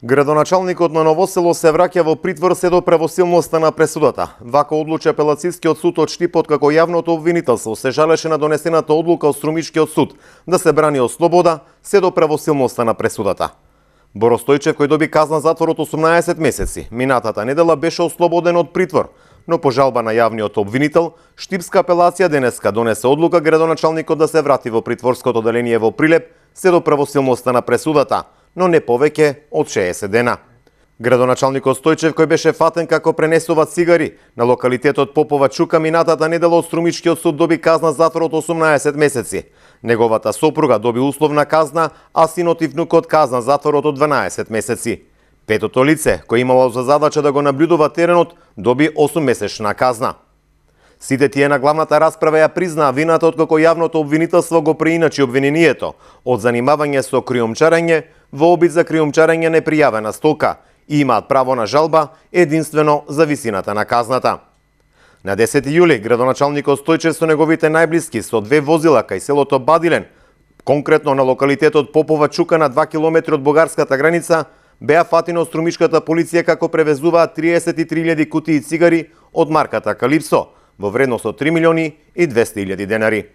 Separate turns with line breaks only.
Градоначалникот на Ново село се враќа во притвор се до правосилноста на пресудата. Вака одлучи апелацијскиот суд од Штипот, како јавното обвинителство се жалеше на донесената одлука од Струмичкиот суд да се брани од слобода се до правосилноста на пресудата. Боро Стојчев, кој доби казна затвор од 18 месеци, минатата недела беше ослободен од притвор, но по жалба на јавниот обвинител, Штипска апелација денеска донесе одлука градоначалникот да се врати во притворското оделение во Прилеп се до правосилноста на пресудата, но не повеќе од 60 дена. Градоначалникот Стојчев, кој беше фатен како пренесува цигари на локалитетот Попова Чука, минатата недела од Струмичкиот суд доби казна затвор од 18 месеци. Неговата сопруга доби условна казна, а синот и внукот казна затворот од 12 месеци. Петото лице, кој имало за задача да го набљудува теренот, доби 8-месечна казна. Сите тие на главната расправа ја признаа вината откако јавното обвинителство го преиначи обвинението од занимавање со криумчарење во обид за криумчарење непријавена стока и имаат право на жалба единствено за висината на казната. На 10 јули градоначалникот Стојчев со неговите најблиски со 2 возила кај селото Бадилен, конкретно на локалитетот Попова Чука на 2 километри од бугарската граница, беа фатени од струмичката полиција како превезуваат 33.000 кутии цигари од марката Калипсо во вредност од 3.200.000 денари.